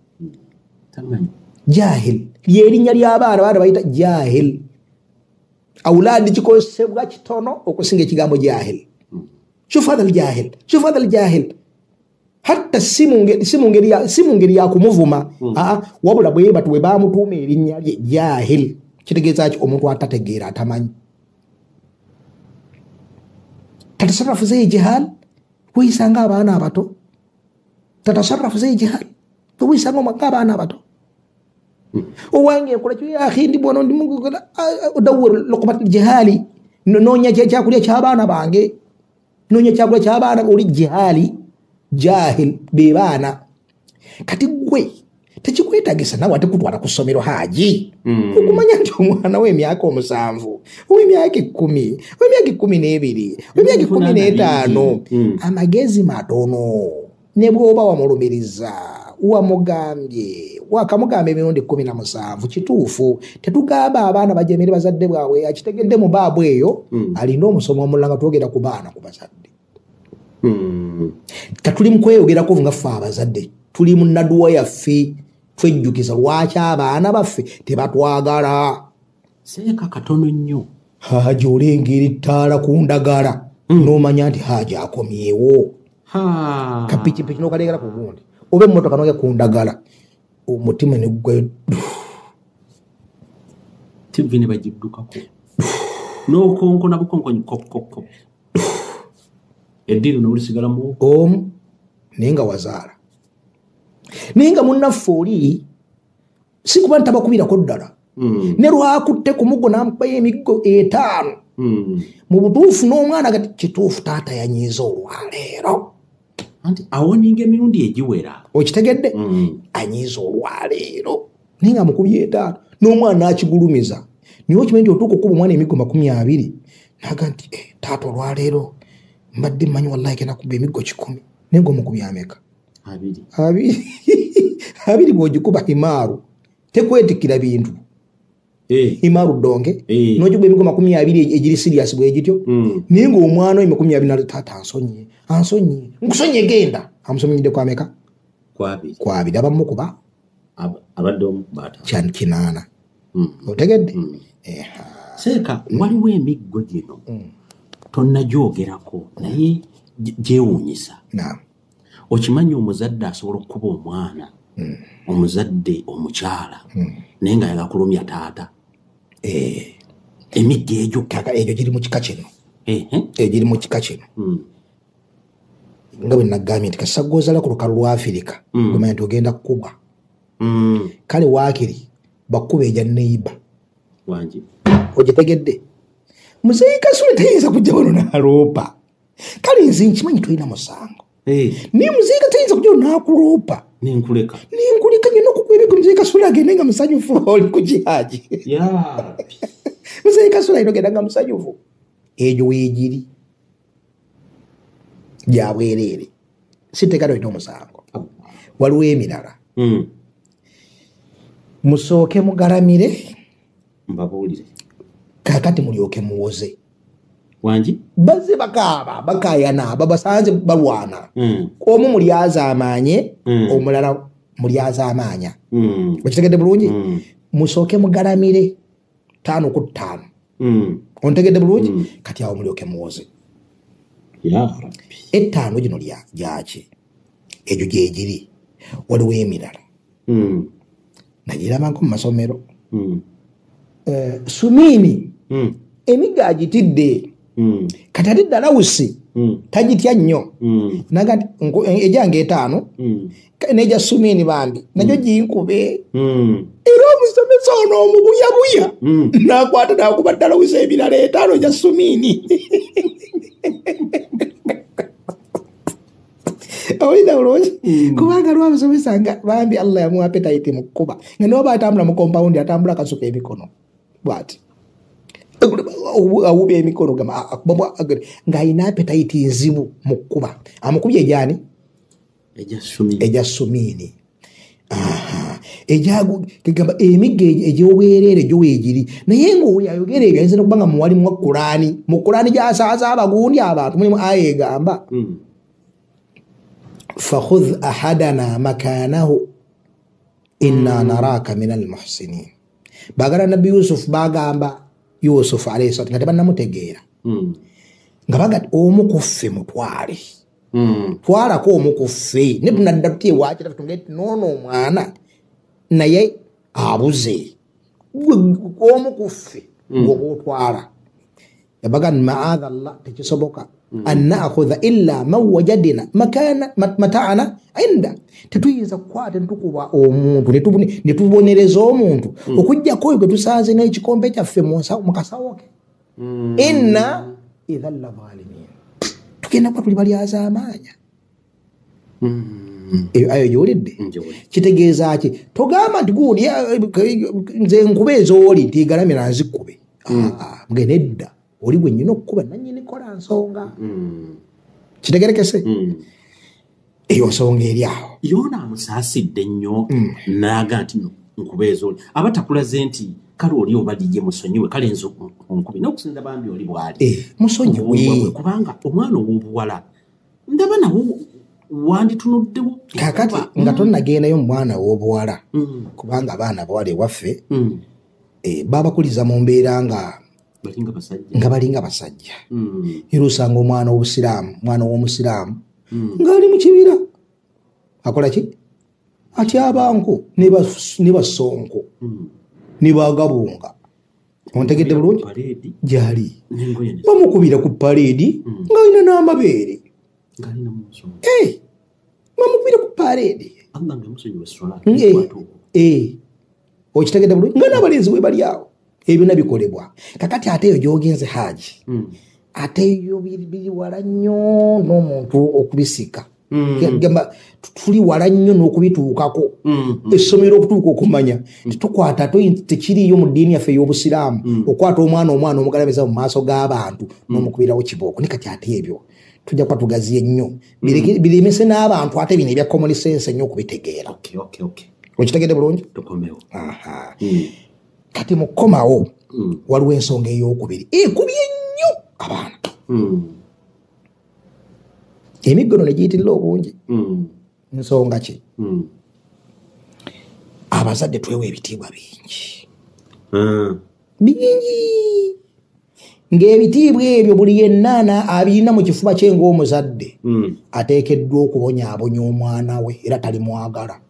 Jahil lyerinnya ly'abaana, abaana bayita jahil. Auladi kikozesebwa kitono okusinga ekigambo jahil. Shuf hadha aljahil, shuf hadha aljahil. Hatta si mu ngeri ya kumuvuma, wabula bwe batu bwe bamutuuma erinnya lye jahil, kitegeeza ki? Omuntu atategeera, atamanyi. Tatasarrafu zai jihal, weyisa ng'abaana abato. Tatasarrafu zai jihal, weyisa ng'abaana abato. Owange nkola ki akhi, ndi bwana ndi udawwir luqmat jihali, noonya kyakulya ky'abaana bange, noonya kyakulya ky'abaana. Oli jihali, jahil be baana. Kati gwe tekikwetagisa nawe ate kutwala ku ssomero haji, okumanya nti omwana w'emyaka 7, ow'emyaka 10, ow'emyaka 12, ow'emyaka 15, amagezi matono. Ne bw'oba wamulumiriza, wamugambye, wakamugamba emirundi 17, kituufu tetugamba abaana bajemere bazadde bwabwe, akitegedde mu baabu eyo, alina omusomo omulala nga twogera ku baana ku bazadde. Katuli mu kweyogerako nga ffe abazadde tuli mu naduwa yaffe, twejjukiza lwaki abaana baffe tebatwagala. Seeka katono nnyo. Haji olengera ettaala ku ndagala, n'omanya nti haji akomyewo. Kapikipiki n'okalengera ku gundi, oba emmotoka n'ogya ku ndagala, omutima ne gugwayo. TV ne bagiddukako n'okonkona bukonkonyi kokokko, eddiiro n'olisigalamu omu, naye nga wazaala. Naye nga munnaffe oli si kuba ntabakubirako ddala, ne lwakutte ku muggo n'amukubayo emiggo 5, mu butuufu n'omwana gati kituufu taata yanyiiza olwaleero. Anti awoninga emirundi egiwera, okitegedde? Anyiiza olwaleero naye nga mukubye 5, n'omwana n'akigulumiza. Naye okimanyi nti otuuka okuba omwana emiggo 20, naga nti taata olwaleero mbadde mmanyi wallahi genda kuba emiggo 100, naye ng'omukubye ameka? Abiri bw'ogikuba himaaru tekwetikira bintu. Himaaru donge n'ogikuba emigo 20 egiri serious bwe gityo naye ng'omwana oyo 20 taata ansonyiye nkusonyiye genda amusomyidde kwa meka kwa abiri abamukuba abadde omukuba kinaana. Otegedde? Seeka waliwo emiggo gino tonnagyogerako naye gyewuunyisa. Okimanyi omuzadde asobola okukuba omwana omuzadde omukyala naye nga ayagala kulumya taata. Emiggo egyo egyo giri mu kika kino. Egiri mu kika kino. Nga bwe nagambye nti kasita gw'ozaala ku lukalu lwa Afirika gumanya nti ogenda kukubwa. Kale waakiri bakkuba egya neighbor. Ogitegedde? Muzeeyi Kasule tayinza kujja wano n'aloopa. Kale nze nkimanyi tolina musango. Naye muzeeyi tayinza kujja wano n'akuloopa. Nenkuleka nnina okukuba emiggo Muzeeyi Kasule agende nga musanyufu oli ku jihaji. Muzeeyi Kasule alina ogenda nga musanyufu. Egyo weegiri gya bwereere. Si tteeka tolina omusango. Waliwo emirala. Musooke mugalamire mbabuulire kaakati mulyoke muwoze. Wangi bazze bakaaba bakaayana babasanze balwana. Omu mulyazaamaanye omulala mulyazaamaanya. Okitegedde bulungi? Musooke mugalamire 5 ku 5. Ontegedde bulungi? Kati awo mulyoke muwoze. 5 gino gyaki egyo gyegiri. Waliwo emirala nagirabako mu masomero. Sumini emiggo agitidde. Kati ate Dalawusi tagitya nnyo. Naga nti egyange 5 n'egya Sumini bambi nagyo ginkube. Era omusomesa ono omubuyabuya n'akwata n'akuba Dalawusi ebirala 5 egya Sumini. Owulira bulungi? Kubanga lwamusomesa nga bambi Allah yamuwa appetite mu kkuba nga niwaba atambula mu compound atambula akasuka emikono bw'ati awuba emikono ng'alina appetite nzibu mu kkuba. Amukubye egyani? Egya Sumini. Egamba emiggo egy'obwereere gyo weegiri naye ng'oyo ayogera ebyo ayinza n'okuba nga muwalimu wa Kulaani. Mu Kulaani gy'asaaza abagundi abantu mulimu aya egamba fakhudh ahadana makanahu inna naraka min almuhsinin. Bagala Nabbi Yusuf bagamba Yusuf alayhi salatu nga tebannamutegeera nga baga omu ku ffe mutwale twalako omu ku ffe ne tunadda tutya ewakira tutunge noono omwana naye abuze omu ku ffe ng'oba otwala. Yabaga maadha Allah tekisoboka an naakhudha illa man wajadina makana mata'ana inda. Tetuyinza kukwata netukuba omuntu ne tubonereza omuntu okuggyako oyo gwe tusanze n'ekikompe kyaffe mu kasawo ke. Inna idhan la zalimin. Tugenda kuba tuli balyazaamaanya. Eyo ayo gy'owulidde kitegeeza ki? Togamba nti gundi nze nkuba ezooli nti galamira nzikube. Mugende edda oli gwe nnyina okukuba nannyini kola nsonga. Kitegerekese? Eyo nsonga eri awo. Yoona amusaasidde nnyo n'aga nti nkuba ezooli aba takulaze nti kale oli oba liye musonyiwe kale nze onkube n'okusinza bambi oli bw'ali. Musonyiwe kubanga omwana ow'obuwala ndaba nawo wanditunuddewo. Kaakati nga tonnagendayo mu mwana ow'obuwala kubanga abaana abawala ewaffe babakuliza mu mbeera nga balinga basajja. Era osanga omwana w'obusiraamu mwana w'omusiraamu ng'ali mu kibira akola ki? Atyabanko ne basonko ne bagabunga. Ontegedde bulungi? Gyali bamukubira ku paleedi ng'alina n'amabeere. Bamukubira ku paleedi. Okitegedde bulungi? Nga n'abalenzi we bali awo. Ebyo bikolebwa. Kakati ate eyo gy'ogenze Haji ate eyo biri wala nnyo n'omuntu okubisika. Gamba tuli wala nnyo n'okubituukako. Essomero okutuuka okumanya nti tukwata tekiriiyo mu ddiini yaffe ey'obusiraamu okwata omwana omugalamiza mu maaso g'abantu n'omukubirawo kibooko. Ne kati ate ebyo Tujja kuba tugaziye nnyo. Biremese n'abantu ate bino ebya common sense nnyo okubitegeera. Okay. Okitegedde bulungi? Tukomewo. Aha. Kati mu kukomawo waliwo ensonga ey'okubiri ekubye nnyo abaana. Emiggono ne giyitirira obungi. Nsonga ki? Abazadde twewa ebitiibwa bingi. Bingi. Ng'ebitiibwa ebyo buli yenna abirina mu kifuba kye ng'omuzadde ateekeddwa okubonyaabonya omwana we era talimwagala.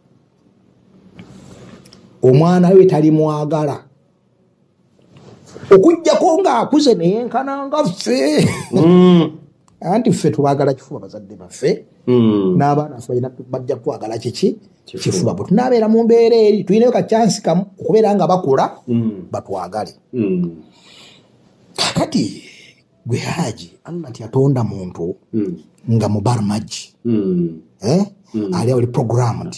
Omwana we talimwagala. Okuggyako ng'akuze ne yenkana nga ffe. Anti ffe tubaagala kifuba bazadde baffe. N'abaana ffe bajja kwagala kiki? Kifuba. Bwe tunaabeera mu mbeera eri tulinayo ka chance kamu okubeera nga bakula batwagale. Kakati gwe Haji Allah nti yatonda muntu nga mubarmaji ali ali programmed.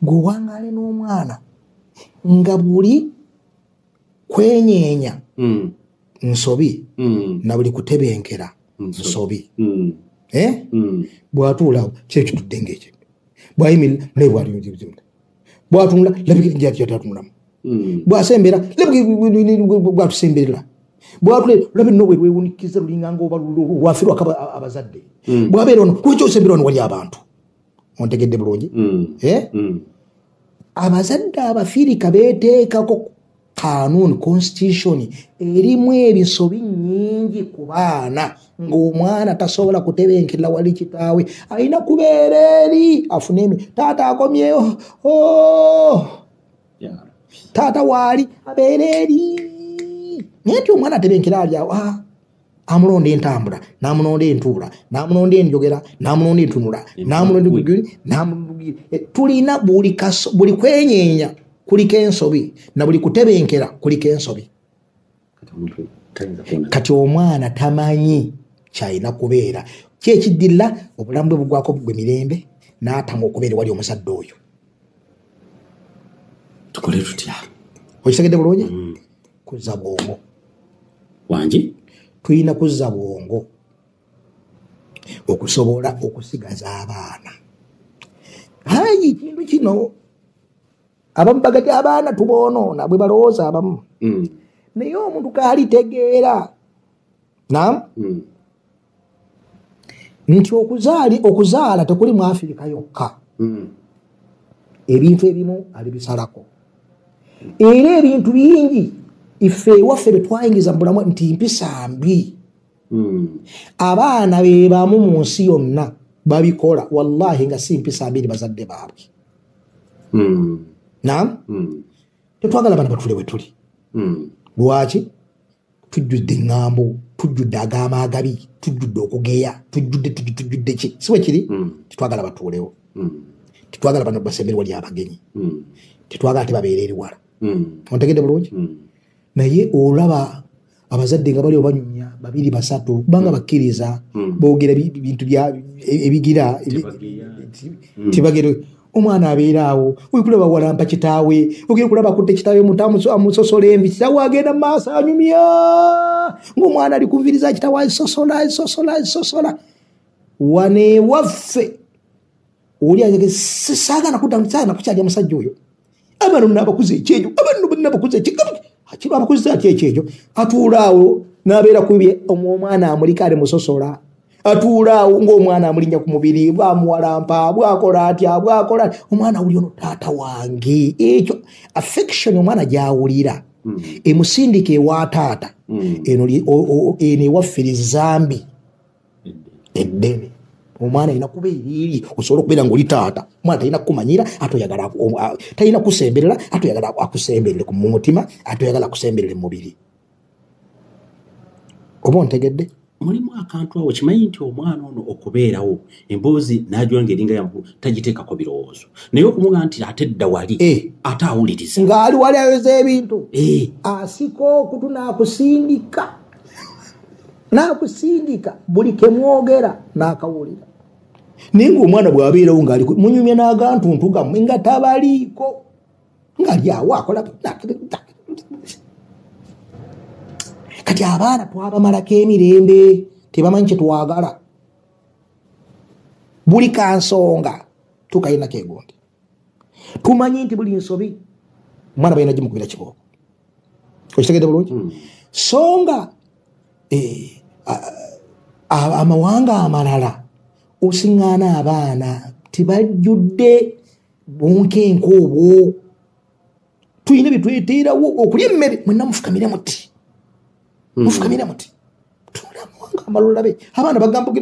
Gwe wangale n'omwana nga buli kwenyeenya nsobi na buli kutebenkera nsobi. Bw'atuula kye kitudde ng'ekyo, bw'ayimirira naye bw'atunula, bw'atunula labikira nti atunulamu, bw'asembera bw'atusemberera, bw'atula labi nno bwe lwewunikiza lulinga ng'oba lwafirwako abazadde, bw'abeera ono lwaki osembera wano wali abantu. Ontegedde bulungi? Abazadde Abafirika beeteekako kanuuni constitution erimu ebisobi nnyingi ku baana, ng'omwana tasobola kutebenkera wali kitaawe, alina kubeera eri afune emi taata akomyewo, taata waali abeera eri. Naye nti omwana atebenkera ali awo, amulonda entambula, n'amulonda entuula, n'amulonda enjogera, n'amulonda entunula, n'amulonda tulina buli kwenyeenya kuliko ensobi na buli kutebenkera kuliko ensobi. Kati omwana tamanyi kyalina kubeera. Ki ekiddirira obulamu bwe bugwako bugwe mirembe n'atama okubeera wali omuzadde oyo. Tukole tutya? Okitegedde bulungi? Kuzza bwongo. Wangi? Tulina kuzza bwongo okusobola okusigaza abaana. Hayi kintu kino abamu bagati abaana tuboonoona bwe balowooza abamu. Naye omuntu kaalitegeera nam nti okuzaala tekuli mu Afirika yokka. Ebintu ebimu alibisalako. Era ebintu bingi ife ewaffe bye twayingiza mu bulamu nti mpisa mbi. Abaana be bamu mu nsi yonna babikola wallahi nga si mpisa mbi bazadde baabwe. Naam? Tetwagala bana batule we tuli. Lwaki? Tujjudde eŋŋambo, tujjudde agama agabi, tujjudde okugeya, tujjudde ki? Si bwe kiri? Tetwagala batuulewo. Tetwagala bano basembere wali abagenyi. Tetwagala tebabeera eri wala. Ontegedde bulungi? Naye olaba abazadde nga bali obanyumya babiri basatu kubanga bakkiriza boogera bintu ebigira tibagera. Omwana abeera awo okulaba walampa kitaawe, ogenda kulaba akutte kitaawe amusosola envi, kitaawe agenda mu maaso anyumya ng'omwana ali kunviriza kitaawe asosola asosola asosola. Wano ewaffe oli saagala kudda kukyalya musajja oyo, abaana n'abakuza ekyejo, abaana n'abakuza ekyejo, abakuza atya ekyejo, atuula awo n'abeera kubye omwana amulika ali musosola, atuula awo ng'omwana amulinnya ku mubiri, bwamuwalampa, bwakola atya, bwakola omwana awulira ono taata wange. Ekyo affection omwana gy'awulira emusindika ewa taata, eno ewaffe lizambi eddene. Omwana alina kubeera eri osobola okubeera ng'oli taata. Omwana talina kukumanyira, ate oyagala talina kusemberera, ate oyagala akusemberere ku mutima, ate oyagala akusemberere mu mubiri. Oba ontegedde? Mulimu akantu awo kimanyi nti omwana ono okubeerawo emboozi n'agiwa ng'eringa ya tagiteekako birowoozo, naye okumugamba nti ate dda wali ate awuliriza ng'ali wali ayoza ebintu, asika okutu n'akusindika n'akusindika buli kemwogera n'akawulira. Naye ng'omwana bw'abeerawo ng'ali munyumya n'agantuntu gammwe nga tabaliiko, ng'ali awo akola. Kati abaana twabamalako emirembe, Tebamanyi kyetwagala. Buli kansonga tukayina kegundi. Tumanyi nti buli nsobi omwana balina gimukubira kibooko. Okitegedde bulungi? So nga amawanga amalala osiŋŋaana abaana tebajjudde bunkenke obwo. Tulina bye tweteerawo okulya emmere mwenna mufukamire muti. Mufukamire muti. Tuula amawanga amalala olabe abaana bagamba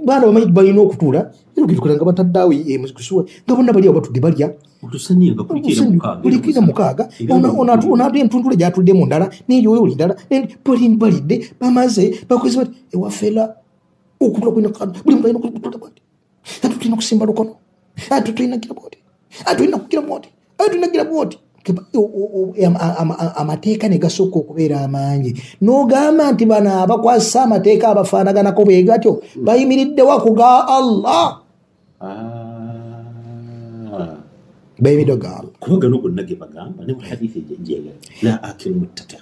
baana bamanyi balina okutuula era ogenda nga batadde awo kusuwa nga bonna bali awo batudde balya. Bulikira mukaaga ono entuntula gyatudde mu ndala n'eryo oli ndala balidde bamaze bakoze bati ewaffe era okutula kulina buli muntu alina okutula bwati ate tulina kusimba lukono ate tulina kugira bwoti ate tulina kugira bwoti ate tulina kugira bwoti. Amateeka ne gasooka okubeera amangi n'ogamba nti bano abakwasisa amateeka abafaanaganako bwe gatyo bayimiriddewa ku ga Allah. Bayimiridde ga Allah. Kuba gano gonna ge bagamba ne mu hadithi ejjega la akilu muttaka.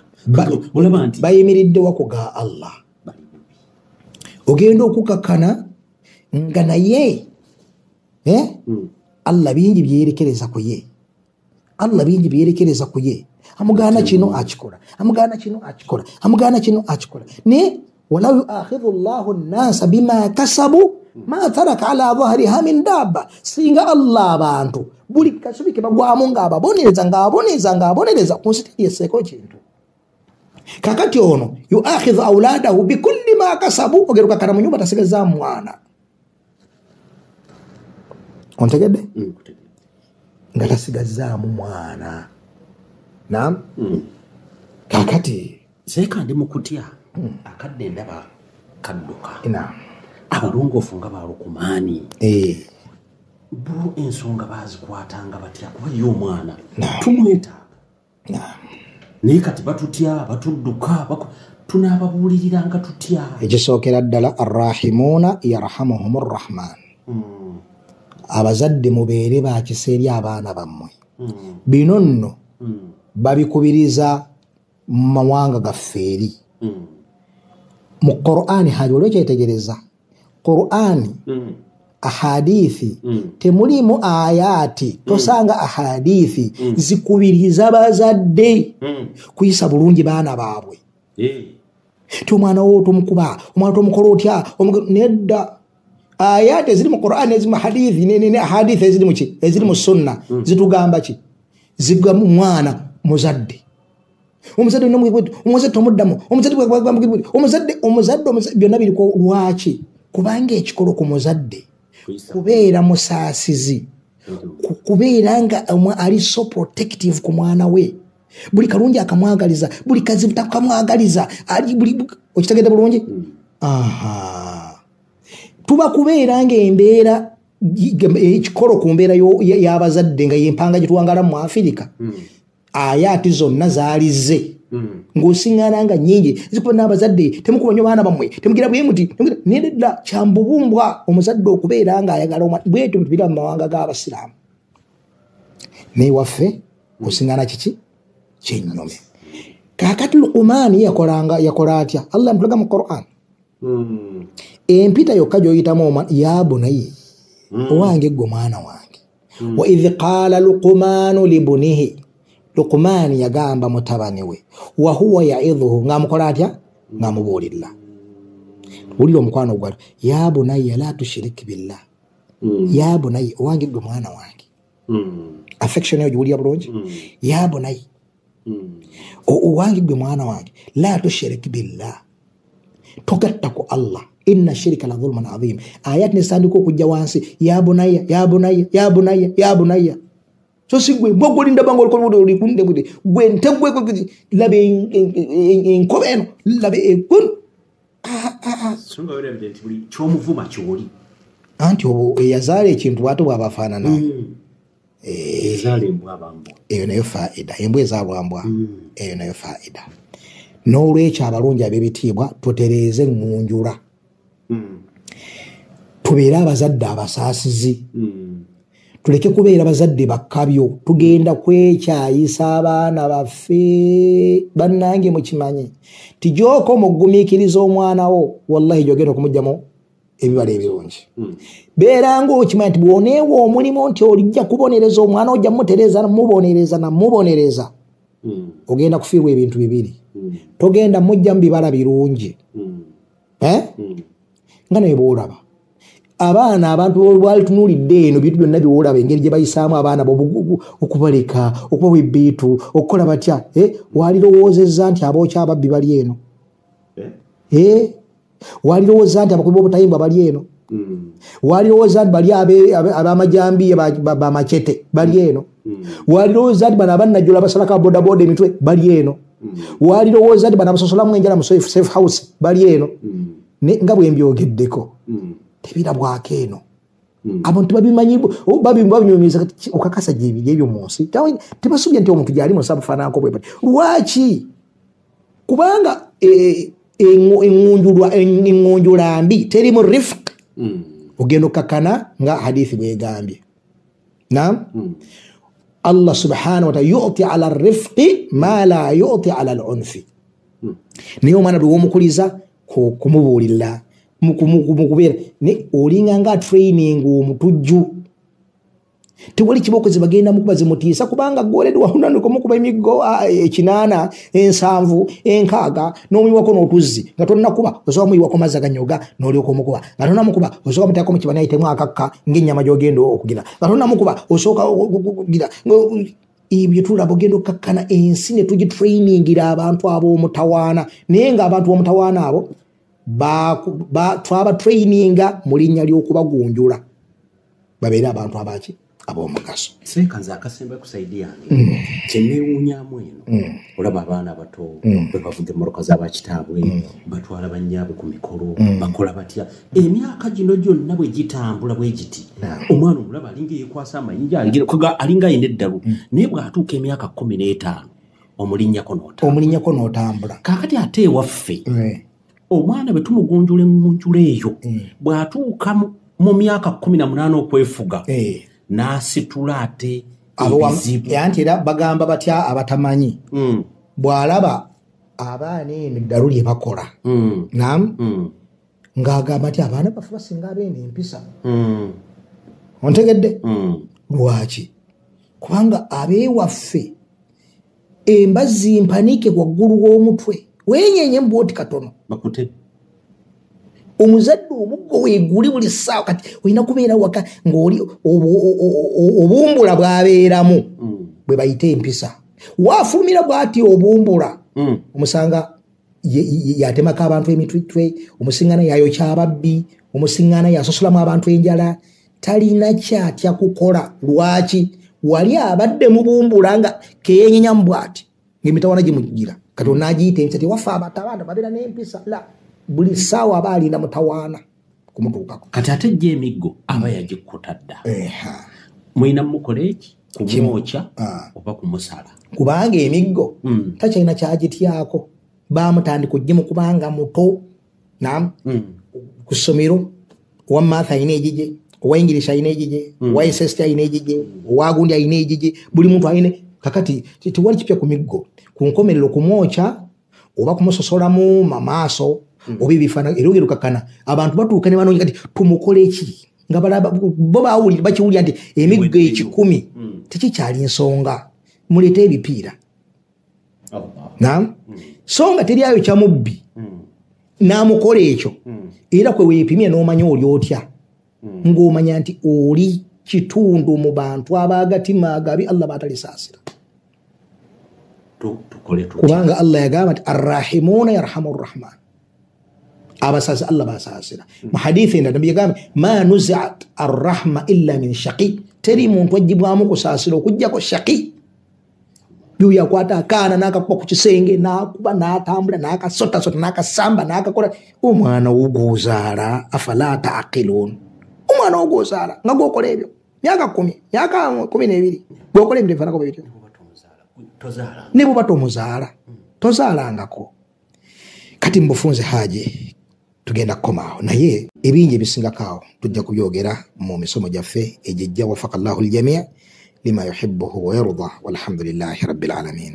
Olaba nti bayimiriddewa ku ga Allah. Ogenda okukakkana nga naye Allah bingi byerekereza ku ye. Allah bingi byerekereza ku ye. Amugaana kino akikola. Amugaana kino akikola. Amugaana kino akikola. Ne walau yuakhidhu Allahu nnasa bima kasabu ma taraka ala dhahriha min dabba. Singa Allah abantu buli kasubi ke bagwamu ng'ababonereza ng'abonereza ng'abonereza ku nsi teyeseeko kintu. Kakati ono yuakhidhu auladahu bikulli ma kasabu ogeruka kana mu nyumba tasigazza mwana. Ontegedde? Nga tasigazaamu mwana. Naam? Kakati seeka ndi mukutya akadde ndaba kadduka. Naam. Abalongoofu nga ba Lukumaani. Bo ensonga baazikwatanga batya kuba ye omwana tumwetaaga. Naam. Naye kati batutya batudduka tunaababuuliriranga tutya. Ekisookera ddala arrahimuuna yarhamuhum rrahman. Abazadde mubeere bakisa eri abaana bammwe. Bino nno babikubiriza mu mawanga gaffe eri. Mu Qur'ani hali waliwo kyetegereza. Qur'ani ahadithi temulimu ayati tosanga ahadithi zikubiriza bazadde kuyisa bulungi baana baabwe. Ti omwana wo tomukuba, omwana tomukola otya, nedda. Ayati eziri mu Qur'an eziri mu hadithi ne hadithi eziri mu ki eziri mu sunna zitugamba ki zigamba mwana muzadde omuzadde omuzadde tomuddamu omuzadde omuzadde omuzadde byonna biriko lwaki kubanga ekikolo ku muzadde kubeera musaasizi kubeera nga ali so protective ku mwana we buli kalungi akamwagaliza buli kazibu takamwagaliza ali buli okitegedde bulungi. Aha. Tuba kubeera ng'embeera ekikolo ku mbeera y'abazadde nga y'empanga gye tuwangala mu Afirika. Ayati zonna zaalize. Ng'osiŋŋaana nga nnyingi zikuba n'abazadde temukuba nnyo baana bammwe temugira bwe muti nedda kyambubumbwa omuzadde okubeera ng'ayagala omwana bwetyo bwe mu mawanga g'abasiraamu. Naye waffe osiŋŋaana kiki kyennyume. Kaakati Lukumaani yakola atya? Allah amutulaga mu Qur'an. Empita yokka gy'oyitamu omwana ya bunayi owange ggwe mwana wange. Wa idh qaala Luqmaanu libunihi, Luqmaani yagamba mutabani we wa huwa yaidhuhu ng'amukola atya? Ng'amubuulirira. Wulira omukwano ogwalo ya bunayya la tushirik billah. Ya bunayya owange ggwe mwana wange. Affection eyo giwulira bulungi. Ya bunayya owange ggwe mwana wange la tushirik billah, togatta ku Allah, inna shirika la dhulmun adhim. Ayat nesandika okujja wansi ya bunayya ya bunayya ya bunayya ya bunayya. So si gwe mbwa gwolinda banga olikunde gwe gwe ntegwe laba enkoba eno laba ekun. Songa werabidde nti buli ky'omuvuma ky'oli. Anti obwo eyazaala ekintu bw'ate bw'abafaanana. Ezaala embwa abambwa. Eyo nayo faida, embwa ezaalwa mbwa. Eyo nayo faida. N'olwekyo abalungi ab'ebitiibwa tutereeze ŋŋunjula. Tubeere abazadde abasaasizi. Tuleke kubeera bazadde bakkabyo, tugenda kwekyayisa abaana baffe. Bannange mukimanye nti gy'okoma okugumiikiriza omwana wo, wallahi gy'ogenda okumugyamu ebibala ebirungi. Beera ng'okimanyi nti bw'oneewa omulimu nti olijja kubonereza omwana, ojja mutereeza, mubonereza namubonereza, ogenda kufiirwa ebintu bibiri. Togenda mujja mu bibala birungi. Nga naye bw'olaba abaana, abantu balitunuulidde eno bintu byonna by'olaba, engeri gye bayisaamu abaana okubaleka, okubawa ebbiitu, okukola batya, walirowoozezza nti abookya ababbi bali eno, walirowooza nti abakubi b'obutayimbwa bali eno, walirowooza nti bali ab'amajambiya bamacete bali eno, walirowooza nti bano abannajjola basalako abodaboda emitwe bali eno, walirowooza nti bano abasosolamu enjala mu safe house bali eno. Nga bwe mbyogeddeko tebirabwako eno. Abantu babimanyi, babinyumiza okakasa gyebiri ebyo mu nsi. Tebasuubira nti omuntu gyali mu nsi abufaananako bwe bati. Lwaki? Kubanga eŋŋunjula mbi teri mu rifq. Ogenda okkakkana nga hadithi bwegambye. Naam? Allah subhanahu wa ta'ala yu'ti ala rifqi ma la yu'ti ala al-unfi. Naye omwana bwe womukuliza kumubuulira, mukubeera olinga nga training omutujju. Tewali kibooko ze bagenda mukuba zimutiisa, kubanga goledwa unanduka mukuba emiggo 8, 7, 6 n'omuyiwako n'otuzzi nga tonnakuba osooka muyiwako mazzi aganyoga n'olyoka omukuba, nga tonnamukuba osooka muteekako mu kibani ayitemu akakka ng'ennyama gy'ogenda okugira, nga tonnamukuba osooka okugira. Ebyo tulaba ogenda okkakkana ensi ne tugitrainingira abantu ab'omutawaana, naye ng'abantu b'omutawaana abo twabatraininga mu linnya ly'okubagunjula babeere abantu abaki ab'omugaso. Seeka nze akasemba ku saidi yange kye neewuunyaamu eno, olaba abaana abato bwe bavuga emmotoka z'abakitaabwe, batwala bannyaabwe ku mikolo, bakola batya, emyaka gino gyonna bwe gitambula bwe giti, omwana omulaba alinga yeekwasa amayinja, alinga ayina eddalu, naye bw'atuuka emyaka 15 omulinnyako n'otambula. Kaakati ate ewaffe omwana bwe tumugunjula eŋŋunjula eyo, bw'atuuka mu myaka 18 okwefuga, n'asitula ate ebizibu. Anti era bagamba batya abatamanyi, bw'alaba abaana eno eddalu lye bakola, naam, ng'agamba nti abaana baffe basinga abeeno empisa. Ontegedde? Lwaki? Kubanga abeewaffe embazzi mpanike waggulu w'omutwe, weenyenye mbw'oti katono. Bakute. Omuzadde omuggo weeguli buli ssaawa, kati olina kubeera waka ng'oli obumbula bw'abeeramu bwe bayita empisa. Waafulumira bw'ati obumbula, omusanga yatemako abantu emitwetwe, omusiŋŋaana yayokya ababbi, omusiŋŋaana yasosolamu abantu enjala, talina kyatya kukola. Lwaki? Wali abadde mubumbula nga keyenyenyamu bw'ati ng'emitawaana gimugira. Kati onaagiyita empisa, tewaffe abaana babeera n'empisa. La, buli ssaawa aba alinda mutawaana kumutuukako. Kati ate ejja emiggo aba yagikkuta dda. Mulina mukola eki? Kumwokya oba kumusala. Kubanga emiggo takyalina kyagityako, baamutandika ogimukubanga muto. Naam, ku ssomero owa math alina egigye, owa English alina egigye, owa SST alina egigye, owa gundi alina egigye, buli muntu alina. Kakati tewali kipya ku miggo. Ku nkomerero kumwokya oba kumusosolamu mamaaso oba ebifaananyi, era ogenda okkakkana abantu batuuka ne banoonya kati tumukole ki, nga balaba bo bawulira bakiwulira nti emiggo 1,000 tekikyali nsonga, muleete ebipiira. Naam, so nga teri ayokya mubbi n'amukola ekyo, era kwe weepimye n'omanya oli otya, ng'omanya nti oli kitundu mu bantu ab'agatima agabi Allah b'atalisaasira. Kubanga Allah yagamba nti arrahimuuna yarhamu rrahman, abasaasi Allah basaasira. Mu hadithi endala Nabbi yagamba ma nuziat arrahma illa min shaqi, teri muntu aggyibwamu kusaasira okuggyako shaqi. Byo yakwata akaana n'akakuba ku kisenge, n'akuba n'atambula n'akasotasota n'akasamba n'akakola. Omwana wo gw'ozaala, afala taaqiluun, omwana wo gw'ozaala nga gw'okola ebyo myaka 10, myaka 12, gw'okola ebintu ebifaananako bwe bityo, ne bw'oba tomuzaala, tozaalangako. Kati mubufunze Haji, Tugenda kukomaawo, naye ebingi ebisingako awo tujja kubyogera mu misomo gyaffe egijja. Wafaka llahu ljamii lima yuhibuhu wayarda, walhamdulillahi rabbil alamin.